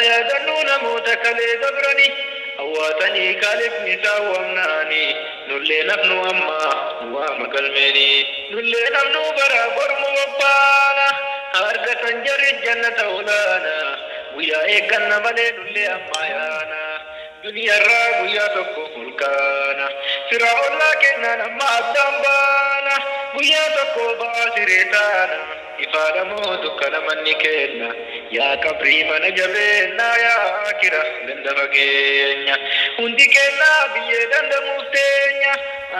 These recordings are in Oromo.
Haa yaadannuu namoota kalee dabrani awwaatanii kaaliqni isaa waamnaani nullee nafnu amma nu waama galmeeni nullee nafnu bara bormu bobbaana haa argatan jarri jannata olaana guyyaa eegganna malee nullee ammaa yaana duniyarraa guyyaa tokko olkaana firaa ollaa kennaan amma addaan baana guyyaa tokko ba'aa siree taana ifaadha moo dukkana manni kenna yaa qabrii mana jabeennaa yaa akira ganda fageenya hundi kennaa biyyee dandamuuf teenya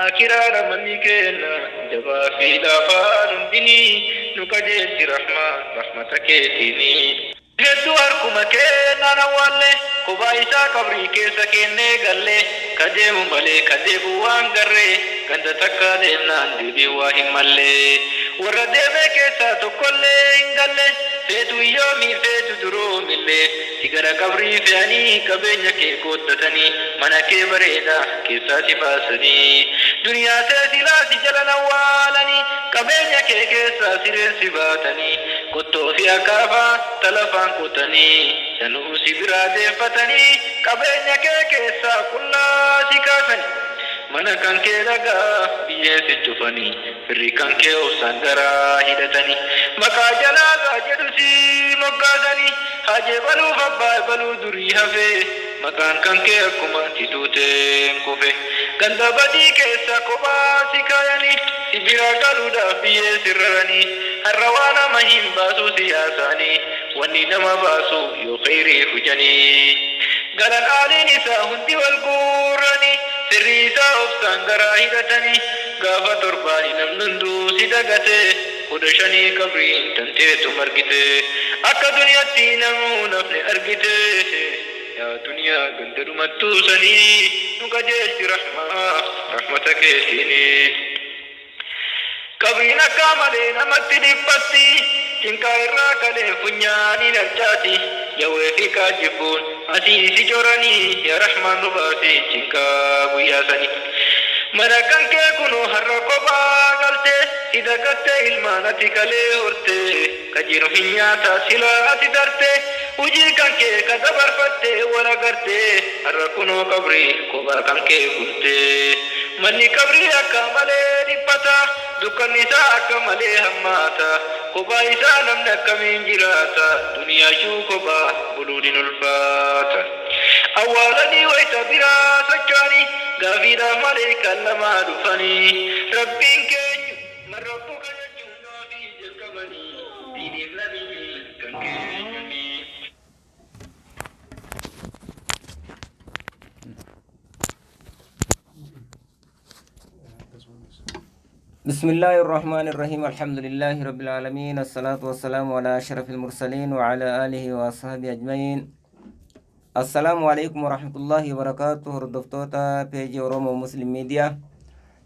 akiraadha manni kenna jabaa fi laafaan hundinii nu qajeelchi rahmaan rahmata keetiinii. Hedduu harkuma kennaan awwaalle kophaa isaa qabrii keessa kennee galle ka deemu malee ka deebi'u waan garree ganda takka deemnaan deebi'u waa hin mallee warra deemee keessaa tokkollee hin galle feetu hiyyoomii feetu duroomillee si gara qabrii fe'anii qabeenya kee qooddatanii mana kee bareedaa keessaa si baasanii duniyaa tee silaa si jalan awwaalanii qabeenya kee keessaa sireen si baatanii qottoo fi akaafaa talafaan qotanii sanuu si biraa deeffatanii qabeenya kee keessaa qullaa si kaasanii mana kan kee dhagaa biyyee si cufanii firri kan kee obsaan garaa hidhatanii maqaa jalaasaa jedhu si moggaasanii hajee baluuf abbaa baluu durii hafee maqaan kan kee akkuma tituuteen kufe ganda badii keessa kophaa si kaayanii si biraa galuudhaaf biyyee si raranii har'a waa nama hin baasu siyaasaanii wanni nama baasu yoo khayrii hujanii galan aaliin isaa hundi wal guuranii sirrii isaa obsaan garaa hidhatanii gaafa torbaani namni hunduu si dagate 15 qabriin tanteetu margite akka duniyaatti namuu nafni argite yaa duniyaa ganda dhumattuu sanii nu qajeelchi rahmaa rahmata keetiinii. Qabriin akka malee namatti dhiphatti cinqaa irraa kalee funyaanii harcaati jawwee fi kaajibbuun asii si coranii yaa rahmaan nu baasi cinqaa guyyaa sanii. Mana kan kee kunoo har'a kophaa galte si dagatte ilmaan ati kalee horte ka jiru hin nyaata silaa ati darte hujii kan kee ka dabarfatte wal agarte har'a kunoo qabrii kophaa kan kee gulte. Manni qabrii akka malee dhiphata dukkanni isaa akka malee hammaata kophaa isaa namni akkamiin jiraata duniyaa shuu kophaa buluun hin ulfaata. Awwaalanii wayita biraa socho'anii gaafiidhaaf malee kan lamaa dhufanii rabbiin keenya man rabbuka jechuun gaafii jalqabanii diiniif nabiyyi kan keenyanii. بسم الله الرحمن الرحيم الحمد لله رب العالمين الصلاة والسلام على أشرف المرسلين وعلى آله وأصحابه أجمعين السلام عليكم ورحمة الله وبركاته. Hordoftoota peejii Oromoo Muslim Media,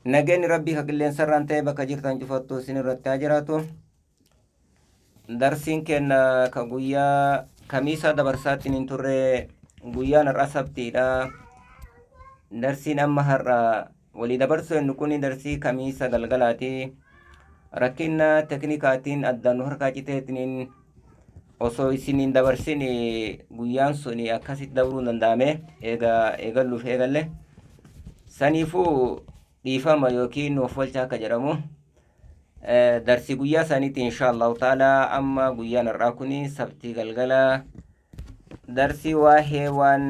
nageenyi rabbii ka qilleensarraan ta'e bakka jirtan cufattu isin irratti haa jiraatu. Darsiin kenna ka guyyaa kamiisa dabarsaattiin hin turre, guyyaan har'a sabtiidha. Darsiin amma har'a walii dabarsuu jennu kun darsii kamiisa galgalaati. Rakkina teknikaatiin addaan nu harkaa citeetiin osoo isin hin dabarsin guyyaan sun akkasitti dabruu hin danda'ame eega eegalluuf eegalle. Saniifuu dhiifama yookiin nuuf walchaa akka jedhamu. Darsii guyyaa saniitti insha Allahu ta'ala. Amma guyyaan har'aa kun sabtii galgala, darsii waa'ee waan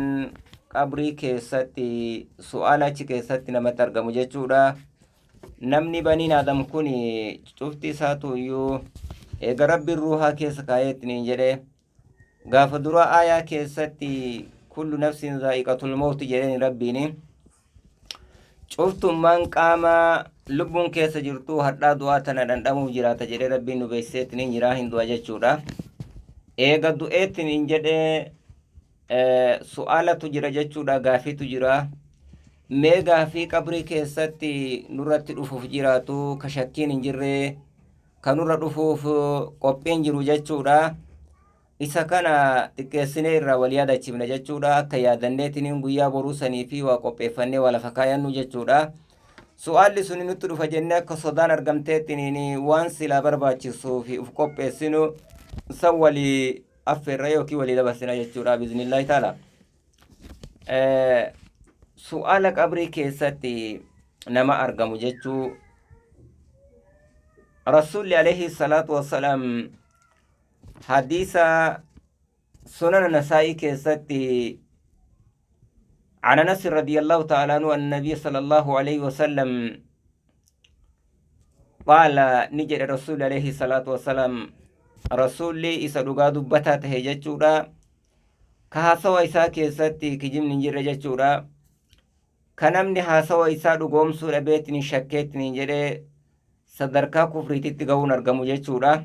qabrii keessatti su'aala achi keessatti namatti argamu jechuudha. Namni baniin Aadam kun cufti isaatu iyyuu eega rabbiin ruuhaa keessa kaa'eetiin jedhe gaafa dura aayaa keessatti kullu nafsin zaa'iqatul mawti jedheen rabbiini. Cuftummaan qaama lubbuun keessa jirtu hadhaa du'aa tana dhandhamuuf jiraata jedhee rabbiin nu beeksiseetiin jira, hin du'a jechuudha. Eega du'eetiin hin jedhee su'aalatu jira jechuudha, gaafiitu jira. Mee gaafii qabrii keessatti nurratti dhufuuf jiraatu ka shakkiin hin jirre ka nurra dhufuuf qophiin jiru jechuudha. Isa kana xiqqeessinee irraa wal yaadachiifna jechuudha. Akka yaadanneetiin guyyaa boruu sanii fi waa qopheeffannee waa lafa kaayannu jechuudha. Su'aalli suni nutti dhufa jennee akka sodaan argamteettiin waan silaa barbaachisuu fi uf qopheessinu san walii Affeerra yookiin walii dabarsina jechuudha biiznillaahi taala. Su'aala qabrii keessatti nama argamu jechuu Rasuulli alayhi salaatu wassalaam hadiisa sunana Nasaa'ii keessatti عن أنس رضي الله تعالى عنه أن النبي صلى الله عليه وسلم قال نجد الرسول عليه الصلاة والسلام رسولي إسا dhugaa dubbataa tahe jechuudha. Ka haasawa isaa keessatti kijibni hin jirre jechuudha. Ka namni haasawa isaa dhugoomsuu dhabeetiin shakkeetiin jedhee sadarkaa kufriititti gahuun argamu jechuudha.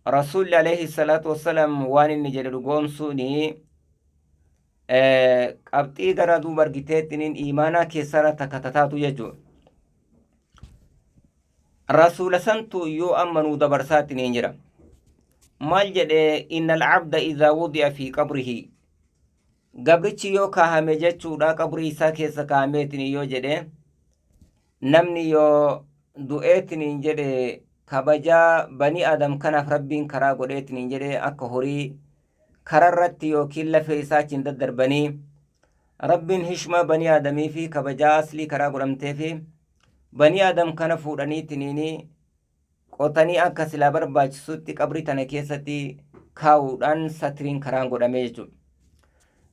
Rasuulli alayhi salaatu wassalaam waan inni jedhe dhugoomsuuni qabxii gara duuba argiteettiniin iimaanaa keessarra takka tataatu jechuudha. Rasuula santu yoo amma nuu dabarsaatiniin jira. Maal jedhe? Inna alcabda idaa wudi'a fi qabrihi, gabrichi yoo kaahame jechuudha, qabrii isaa keessa kaahameetini yoo jedhe, namni yoo du'eetiniin jedhe, kabajaa bani Adam kanaaf Rabbiin karaa godheetiniin jedhe, akka horii kararratti yookiin lafee isaa achiin daddarbanii, Rabbiin hishma bani Adamii fi kabajaa aslii karaa godhamtee fi bani Adam kana fuudhaniitiniini qotanii akka silaa barbaachisutti qabrii tana keessatti kaa'uudhaan satiriin karaan godhamee jechuudha.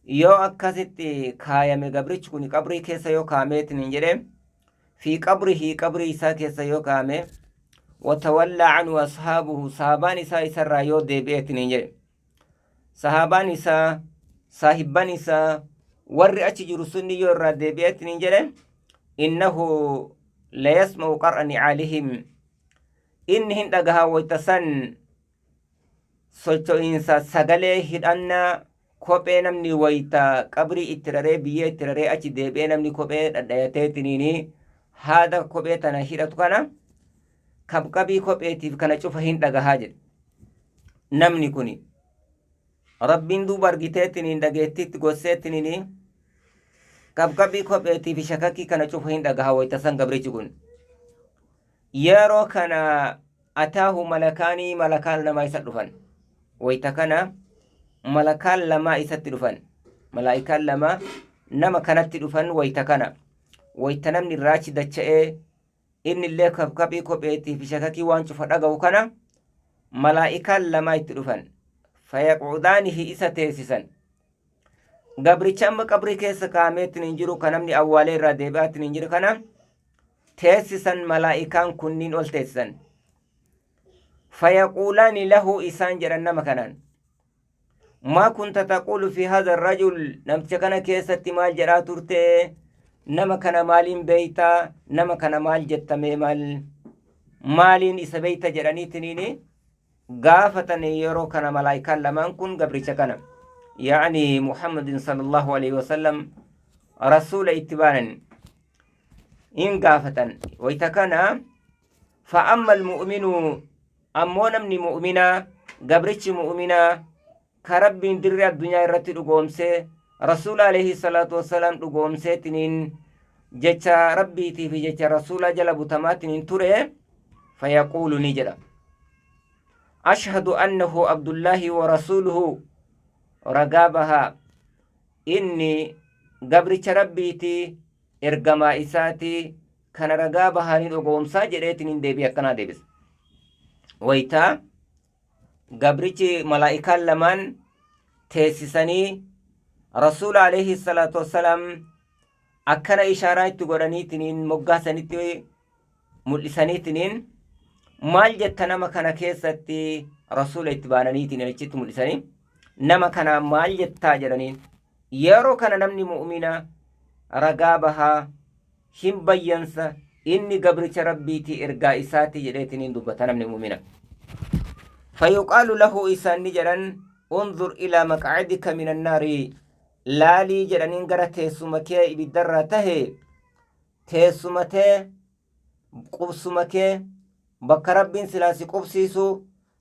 Yoo akkasitti kaayame, gabrichi kun qabrii keessa yoo kaameetiin jedhe, fi qabrihi, qabrii isaa keessa yoo kaa'ame, watawallaa anhu ashaabuhu, sahabaan isaa isarraa yoo deebi'eetiin jedhe, sahabaan isaa, saahibban isaa, warri achi jiru sunni yoo irraa deebi'eetiin jedhe, innahu layasma'u qar'a nicaalihim, inni hin dhagaha wayta san socho'iinsa sagalee hidhannaa kophee namni wayta qabrii itti raree, biyyee itti raree, achi deebi'ee namni kophee dhadhayateetiniini haada kophee tana hidhatu kana kabqabii kopheetiif kana cufa hin dhagahaa jedhe. Namni kuni Rabbiin duuba argiteetiniin dhageettitti gosseetiniini qabqabii kopheetiif shakakkii kana cufa hin dhagaha wayta san gabrichi kun. Yeroo kana ataahu malakaanii, malakaan lama isa dhufan. Wayta kana malakaan lama isatti dhufan, malaa'ikaan lama nama kanatti dhufan. Wayta kana, wayta namni irraachi dacha'ee inni illee kabkabii kopheetiif shakakii waan cufa dhaga'u kana, malaa'ikaan lama itti dhufan. Fayaqcudaanihi, isa teessisan. Gabricha amma qabrii keessa kaameetiin hin jiru, ka namni awwaalee irraa deebi'aatiin hin jiru kana teessisan. Malaa'ikaan kunniin ol teessisan. Fayaquulaani lahu, isaan jedhan nama kanaan: maa kunta taquulu fi hadha arrajul? Namticha kana keessatti maal jedhaa turte? Nama kana maaliin beeytaa? Nama kana maal jettamee? Maal maaliin isa beeyta jedhaniitiniini gaafatan. Yeroo kana malaa'ikaan lamaan kun gabricha kana, yaani Muhammadin sallallahu alaihi wasallam, rasuula itti baanan hin gaafatan. Wayta kana fa'amma almu'minu, ammoo namni mu'minaa, gabrichi mu'minaa ka Rabbiin dirri addunyaa irratti dhugoomsee, rasuula alayhi salaatu wassalaam dhugoomseetiniin jecha Rabbiitii fi jecha rasuula jala butamaatiniin ture, fayaquulu, ni jedha: ashhadu annahu abdullaahi wa rasuuluhu, ragaa bahaa inni gabricha Rabbiitii, ergamaa isaatii, kana ragaa bahaanii dhugoomsaa jedheetiniin deebii akkanaa deebisa. Waytaa gabrichi malaa'ikaan lamaan teessisanii rasuula alayhi salaatu wassalaam akkana ishaaraa itti godhaniitiniin moggaasanitti mul'isaniitiniin, maal jetta nama kana keessatti, rasuula itti baananiitiin achitti mul'isanii, nama kana maal jettaa jedhaniin. Yeroo kana namni mu'mina ragaa bahaa hin bayyansa, inni gabricha Rabbiitii, ergaa isaati jedheetiniin dubbata namni mu'mina. Fayuqaalu lahu, isaan ni jedhan: unzur ilaa maq'adika min annaari, laalii jedhaniin gara teessuma kee ibiddarraa tahe, teessuma tee, qubsuma kee, bakka Rabbiin silaa si qubsiisu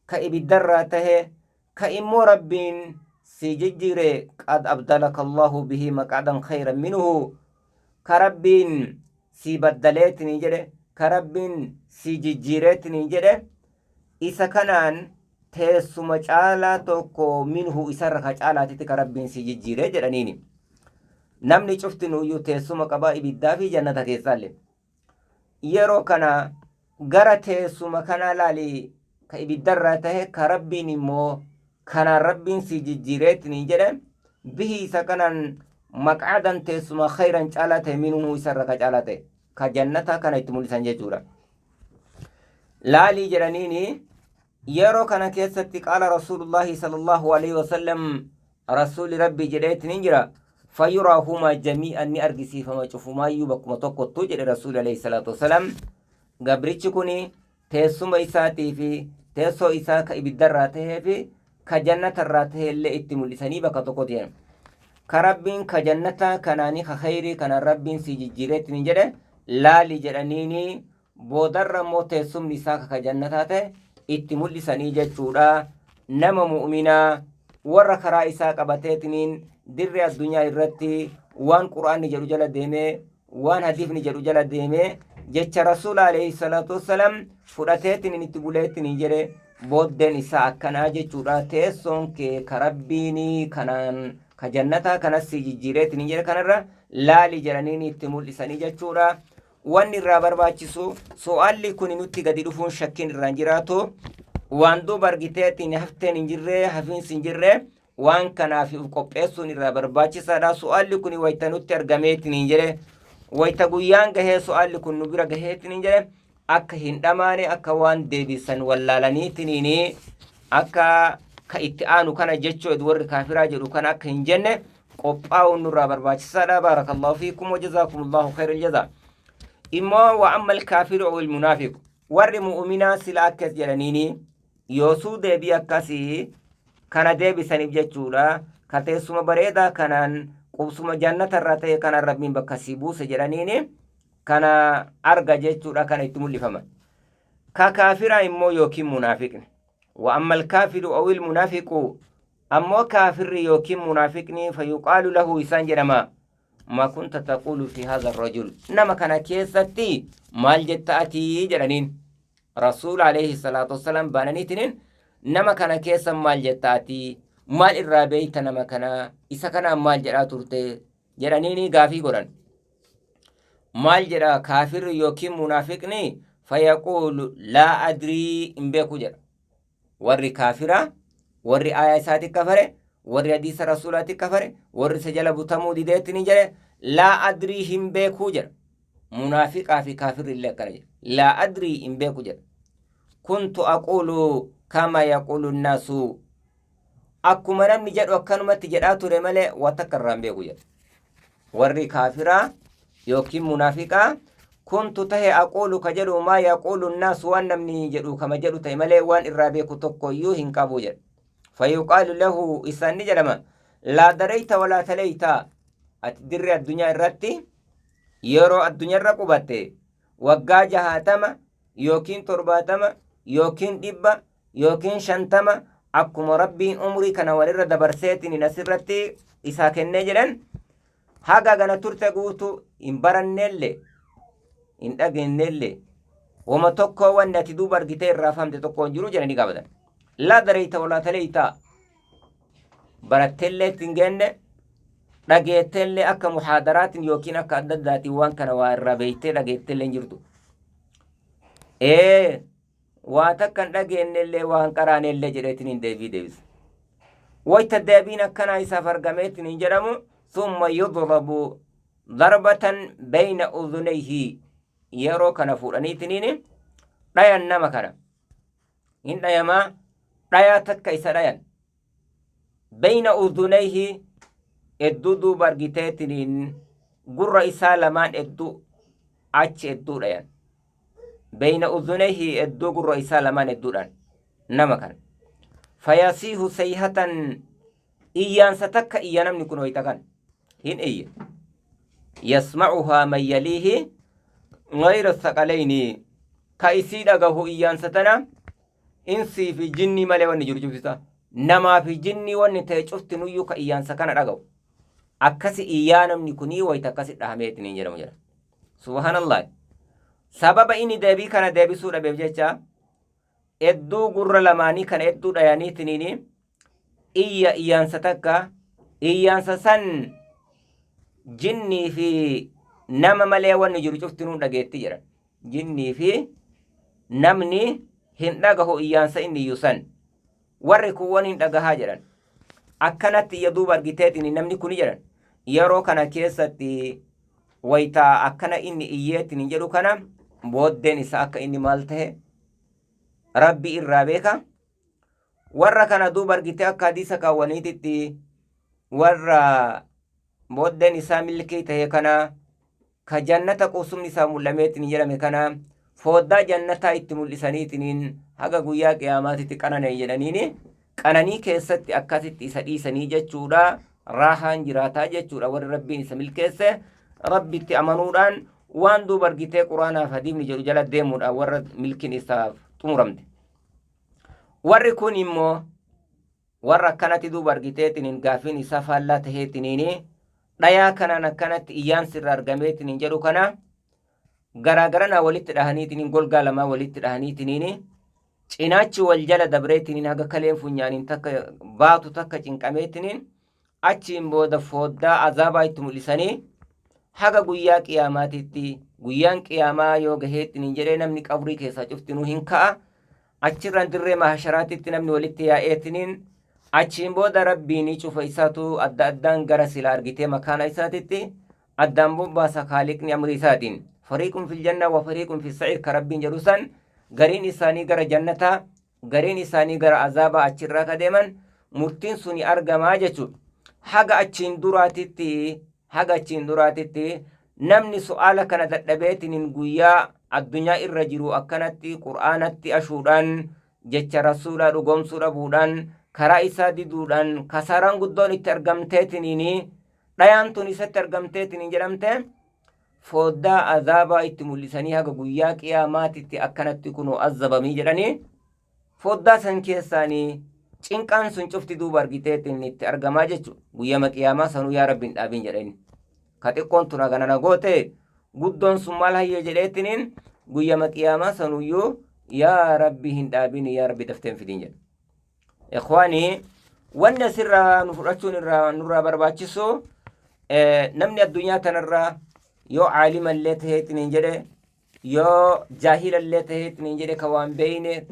ka ibiddarraa tahe, ka immoo Rabbiin si jijjiire, qad abdalaka Allahu bihi maq'adan khayran minhu, ka Rabbiin si baddaleetini jedhe, ka Rabbiin si jijjiireetini jedhe, isa kanaan Teessuma caalaa tokko minhu isarra ka caalaatitti ka Rabbiin si jijjiire jedhaniini. Namni cuftinuyyuu teessuma qabaa ibiddaa fi jannata keessaallee. Yeroo kana gara teessuma kanaa laali ka ibiddarraa tahe ka Rabbiin immoo kanaan Rabbiin si jijjiireetiniin jedhe bihi isa kanaan maqaadan teessuma khayran caalaa ta'e minhu isarra ka caalaa ta'e ka jannata kana itti mul'isan jechuudha. Laalii jedhaniini yeroo kana keessatti qaala Rasuulullaahi sallallahu alaihi wasallam Rasuuli Rabbii jedheetiniin jira fayuraahumaa jamii'an ni argisiifama cufumaayyuu bakkuma tokkottuu jedhe Rasuuli alaihi salaatu wasalam. Gabrichi kun teessuma isaatii fi teessoo isaa ka ibiddarraa tahee fi ka jannatarraa tahee illee itti mul'isanii bakka tokkotti jedhan. Ka Rabbiin ka jannataa kanaanii ka khayrii kanaan Rabbiin si jijjiireetiniin jedhe laali jedhaniini boodarra immoo teessumni isaa ka jannataa ta'e itti mul'isanii jechuudha. Nama mu'minaa warra karaa isaa qabateetiniin dirree addunyaa irratti waan Qur'aanni jedhu jala deemee waan hadiifni jedhu jala deemee jecha Rasuula alayhi salaatu wassalaam fudhateetiniin itti buleetiniin jedhe booddeen isaa akkanaa jechuudha. Teessoon kee ka Rabbiinii kanaan ka jannataa kanas si jijjiireetiniin jedhe kanarra laali jedhaniin itti mul'isanii jechuudha. Wanni irraa barbaachisu su'aalli kun nutti gadi dhufuun shakkiin irraan jiraatu waan duuba argiteetiin hafteen hin jirree hafiinsi hin jirree waan kanaaf of qopheessuun irraa barbaachisaadha. Su'aalli kun wayita nutti argameetiin hin jedhe wayita guyyaan gahee su'aalli kun nu bira gaheetiin hin jedhe akka hin dhamaane akka waan deebisan wallaalaniitiin akka ka itti aanu kana jechuu warri kaafiraa jedhu kana akka hin jenne qophaa'uun nurraa barbaachisaadha. Baarakallahu fiikum wa jazaakumullahu khayral jazaa. Immoo wa amma alkaafiru aw almunaafiqu warri mu'uminaa sila akkas jedhaniini yoosuu deebii akkasii kana deebisaniif jechuudha. Ka teessuma bareedaa kanaan qubsuma jannatarraa ta'e kanaan Rabbiin bakka sii buuse jedhaniini kana arga jechuudha kana itti mul'ifama. Ka kaafiraa immoo yookiin munaafiqni. Wa amma alkaafiru aw almunaafiqu ammoo kaafirri yookiin munaafiqni fayuqaalu lahu isaan jedhama. Ma kunta taqulu fi hadha rajul nama kana keessatti maal jetta ati jedhaniin Rasuula alayhi salaatu wassalaam baananiitiniin nama kana keessa maal jetta ati maal irraa beeyta nama kana isa kanaan maal jedhaa turte jedhaniini gaafii godhan. Maal jedha kaafirri yookiin munaafiqni fayaquulu laa adrii hin beeku jedha. Warri kaafiraa warri aayaa isaatti kafare warri hadiisa rasuulaatti kafare warri isa jala butamuu dideetti ni jedhe laa adrii hin beekuu jedha. Munaafiqaa fi kaafirri illee akkana jedha. Laa adrii hin beeku jedha. Kuntu aquulu kama yaquulu nnaasu akkuma namni jedhu akkanumatti jedhaa ture malee waa takka irraa hin beeku jedha. Warri kaafiraa yookiin munaafiqaa kuntu tahe aquulu ka jedhu maa yaquulu nnaasu waan namni jedhu kama jedhu ta'e malee waan irraa beeku tokko iyyuu hin qabu jedha. Fayuqaalu lahu isaan ni jedhama laa dareyta walaa taleyta ati dirree addunyaa irratti yeroo addunyaarra qubatte waggaa 60 yookiin 70 yookiin 100 yookiin 50 akkuma Rabbiin umrii kana walirra dabarseetiin asirratti isaa kennee jedhan haga gana turte guutuu hin barannellee hin dhageenyellee wama tokko wanni ati duuba argitee irraa fahamte tokko hin jiru jedhanii gaafatan. Laa dareyta walaa taleyta baratteellee ittiin geenne dhageetteellee akka muhaadaraatiin yookiin akka adda addaatiin waan kana waa irraa beeytee dhageetteellee hin jirtu. Ee waa takka hin dhageenyellee waan qaraanellee jedheetiin hin deebii deebisa. Wayta deebiin akkanaa isaaf argameetiin hin jedhamu thumma yudrabu darbatan bayna udhunayhi yeroo kana fuudhaniitiniin dhayan nama kana hin dhayamaa dhayaa takka isa dhayan bayna udhunayhi edduu duuba argiteetiniin gurra isaa lamaan edduu achi edduu dhayan bayna udhunayhi edduu gurra isaa lamaan edduudhaan nama kana fayasiihu sayhatan iyyaansa takka iyya namni kun wayta kan hin iyya yasma'uhaa man yaliihi ghayra thaqalayni ka isii dhagahu iyyaansa tana insii fi jinnii malee wanni jiru cufti namaa fi jinnii wanni ta'e cuftinuyyuu ka iyyaansa kana dhagahu akkasi iyyaa namni kunii wayta akkasi dhahameetiin hin jedhamu jedha. Subhaanallah. Sababa inni deebii kana deebisuu dhabeef jecha Hedduu gurra lamaanii kana hedduu dhayaniitiniin iyya iyyaansa takka iyyaansa san jinnii fi nama malee wanni jiru cuftinuu dhageetti jedhan. Jinnii fi namni hin dhagahu iyyaansa inni iyyuu san. Warri kuuwwan hin dhagahaa jedhan. Akkanatti iyya duuba argiteetiin namni kuni jedhan. Yeroo kana keessatti waytaa akkana inni iyyeetiin jedhu kana booddeen isaa akka inni maal tahe Rabbi irraa beeka. Warra kana duuba argitee akka hadiisa kaawwaniititti warra booddeen isaa milkii tahe kana ka jannata qubsumni isaa mul'ameetiin jedhame kana fooddaa jannataa itti mul'isaniitiin haga guyyaa qiyaamaatitti qananee jedhaniini qananii keessatti akkasitti isa dhiisanii jechuudha. Raahaan jiraataa jechuudha warri Rabbiin isa milkeesse Rabbitti amanuudhaan waan duuba argitee quraanaaf hadiifni jedhu jala deemuudhaan warra milkiin isaaf xumuramte. Warri kun immoo warra akkanatti duuba argiteetiin gaafiin isaa faallaa taheetiniin dhayaa kanaan akkanatti iyyaan sirra argameetiin jedhu kana garaagaranaa walitti dhahaniitiin golgaa lamaa walitti dhahaniitiin cinaachi wal jala dabreetiin haga kaleen funyaaniin takka baatu takka cinqameetiin achiin booda fooddaa azaabaa itti mul'isanii haga guyyaa qiyaamaatitti guyyaan qiyaamaa yoo gaheetiin jedhee namni qabrii keessaa cuftinuu hin ka'a. Achirraan dirree mahasharaatitti namni walitti yaa'eetiniin achiin booda Rabbiin cufa isaatu adda addaan gara sila argitee makaana isaatitti addaan bobbaasa kaaliqni amri isaatiin. Fariiqun fil janna wa fariiqun fis sa'iir ka Rabbiin jedhu san gariin isaanii gara jannataa gariin isaanii gara azaabaa achirraa ka deeman murtiin suni argamaa jechuudha. Haga achiin duraatitti namni su'aala kana dadhabeetiniin guyyaa addunyaa irra jiru akkanatti qur'aanatti ashuudhaan jecha rasuulaa dhugoomsuu dhabuudhaan karaa isaa diduudhaan kasaaraan guddoon itti argamteetiniin dhayaan tun isatti argamteetiniin jedhamte fooddaa azaabaa itti mul'isanii haga guyyaa qiyaamaatitti akkanatti kunoo azabamii jedhanii fooddaa san keessaanii cinqaan sun cufti duuba argiteetiin itti argamaa jechuudha. Guyyama qiyaamaa sanuu yaa Rabbi hin dhaabin jedhani. Ka xiqqoon tun hagana goote guddoon sun maal hayyee jedheetiniin guyyama qiyaamaa sanuyyuu yaa Rabbi hin dhaabin yaa Rabbi dafteen fidin jedha. Ikhwaanii wanni asirraa nu fudhachuun irraa nurraa barbaachisu namni addunyaa tanarraa yoo caalimallee taheetiniin jedhe yoo jaahilallee taheetiniin jedhe ka waan beeyne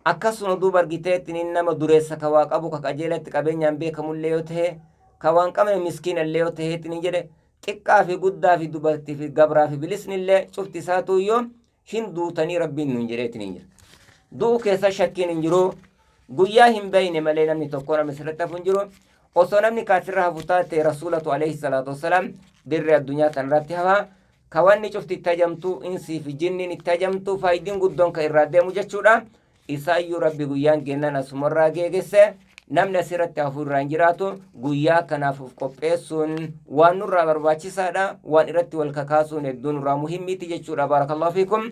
akkasuma duuba argiteetiniin nama dureessa ka waa qabu ka qajeelatti qabeenyaan beekamullee yoo tahe ka waan qabne miskiinallee yoo taheetiniin jedhe xiqqaa fi guddaa fi dubartii fi gabraa fi bilisnillee cufti isaatuyyoo hin duutanii Rabbiin nuun jedheetiniin jira. Du'u keessa shakkiin hin jiru. Guyyaa hin beeyne malee namni tokko namni sirriitti hafu hin jiru. Osoo namni kaasirra hafu taate rasuulatu alayhi salaatu wassalaam dirree addunyaa tanarratti hafa. Ka wanni cufti itti hajamtu insii fi jinniin itti hajamtu faayidiin guddoon ka irraa deemu jechuudha. Isaayyuu Rabbi guyyaan kennan asumarraa geegesse namni asirratti hafu irraa hin jiraatu guyyaa kanaaf of qopheessuun waan nurraa barbaachisaadha. Waan irratti wal kakaasuun hedduu nurraa muhimmiiti jechuudha. Baarakallahu fiikum.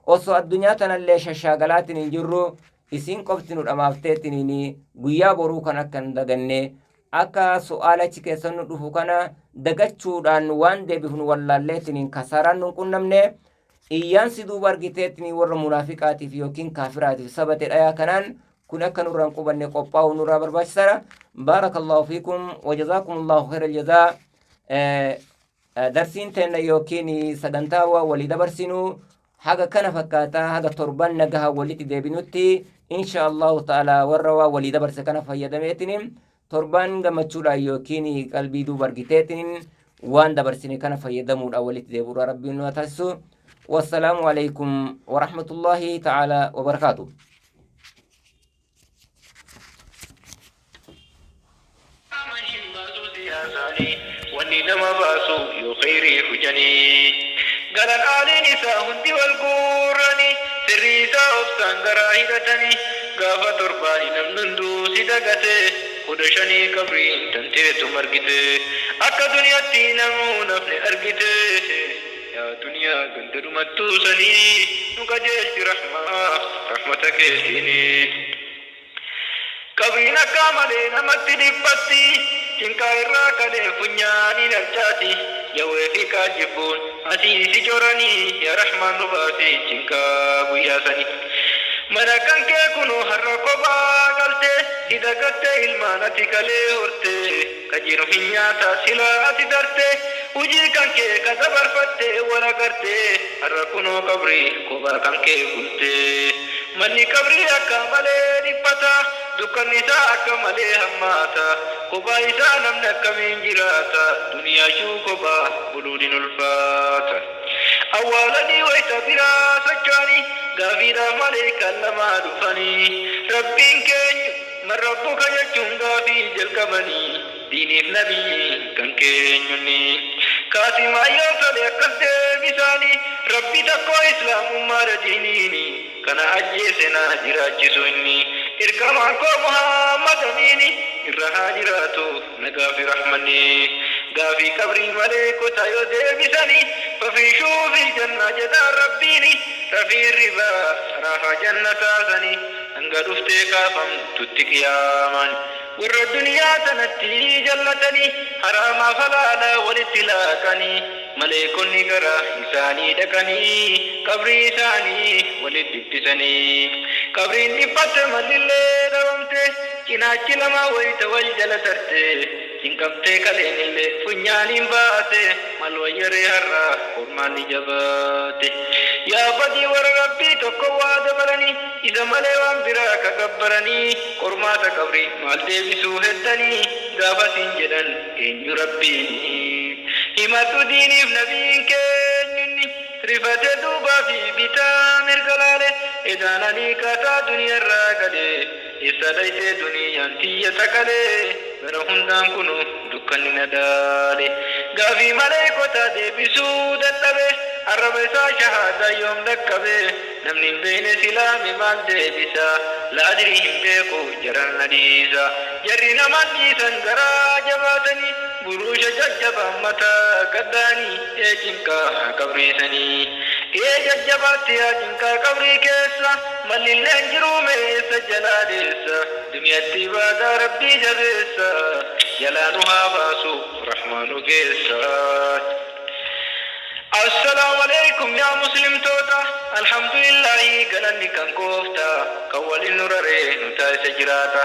Osoo addunyaa tanallee shashaagalaatiin hin jirru isin qofti nu dhamaafteetiniin guyyaa boruu kan akka hin daganne akka su'aala achi keessa nu dhufu kana dagachuudhaan waan deebifnu wallaalleetiniin kasaaraan nu qunnamne iyyaansi duuba argiteetiniin warra munaafiqaatiif yookiin kaafiraatiif sabate dhayaa kanaan kun akka nurraan qubanne qophaa'u nurraa barbaachisaadha. Baarakallahu fiikum wajazaakumullahu khayral jazaa. Darsiin teenna yookiin sagantaa waa walii dabarsinuu haga kana fakkaataa haga torban nagaha walitti deebinutti insha Allahu ta'ala warra waa walii dabarse kana fayyadameetiin torban gammachuudhaan yookiin qalbii duuba argiteetiin waan dabarsine kana fayyadamuudhaan walitti deebi'uudha Rabbiin nu haa taasisu. Wassalaamu alaikum warahmatullahi ta'ala wabarakaatuh. Wanni nama baasu yoo khayrii hujanii galan aaliin isaa hundi wal guuranii sirrii isaa obsaan garaa hidhatanii gaafa torbaani namni hunduu si dagate 15 qabriin tanteetu margite akka duniyaatti namuu nafni argite yaa duniyaa ganda dhumattuu sanii nu qajeelchi rahmaa rahmata keetiini. Qabriin akka malee namatti dhiphatti cinqaa irraa kalee funyaaniin harcaati jawwee fi kaajibbuun asii si coranii yaa Rahmaan nu baasi cinqaa guyyaa sanii. Mana kan kee kunoo har'a kophaa galte si dagatte ilmaan ati kalee horte ka jiru hin nyaata silaa ati darte hujii kan kee ka dabarfatte wal agarte har'a kunoo qabrii kophaa kan kee bulte. Manni qabrii akka malee dhiphata dukkanni isaa akka malee hammaata kophaa isaa namni akkamiin jiraata duniyaa shuu kophaa buluun hin ulfaata. Awwaalanii wayita biraa socho'anii gaafiidhaa malee kan lamaa dhufanii rabbiin keenya man rabbuka jechuun gaafii jalqabanii diiniif nabiyyi kan keenyunni. Kaatimaa tolee akkas deebisaanii rabbi tokko islaamummaadha diiniini kana ajjeese na jiraachisu inni ergamaan koo Muhammad amiini irra haa jiraatu nagaa fi rahmanni. Gaafii qabrii malee kota yoo deebisanii fafiishuu fil jannaa jedhaan rabbiini rafii ribaa raahaa jannataa hanga dhuftee kaafamtutti qiyaamaan. Warra duniyaa tanatti jallatanii haraamaa halaala walitti laaqanii maleekonni gara isaanii dhaqanii qabrii isaanii walitti dhiphisanii. Qabriin dhiphatte mallillee dhabamte cinaachi lama wayita wal jala tarte cinqamtee kaleenillee funyaaniin baate mal wayyaree har'a qormaan ni jabaate. Yaa badii warra rabbii tokko waa dabalanii isa malee waan biraa ka gabbaranii qormaata qabrii maal deebisuu heddanii gaafasiin jedhan eenyu rabbiini. Himadhu diiniif nabiin keenyunni rifate duubaa fi bitaa mirga laale edaananii kaataa duniyaarraa galee eessa dhayitee duniyaan tiyya takalee gara hundaan kunu dukkanni nadaale. Gaafii malee kotaa deebisuu dadhabe arraba isaa shahaadaa yoom dhaqqabe namni hin beekne silaame maal deebisa laadirii hin beeku jaran na dhiisa jarri namaan dhiisan garaa jabaatanii buruusha jajjabaa mataa gaddaanii ee cinqaa qabriisanii. Ee jajjabaatti yaa cinqaa qabrii keessa mallilleen jiruu meessa jalaa deessa duniyaatti ibaadaa rabbii jabeessa jalaa nu haa baasu rahmaanu keessa. Assalaamu alaikum yaa muslimtoota alhamdulillahi galanni kan gooftaa kan waliin nu raree nu taasise jiraata.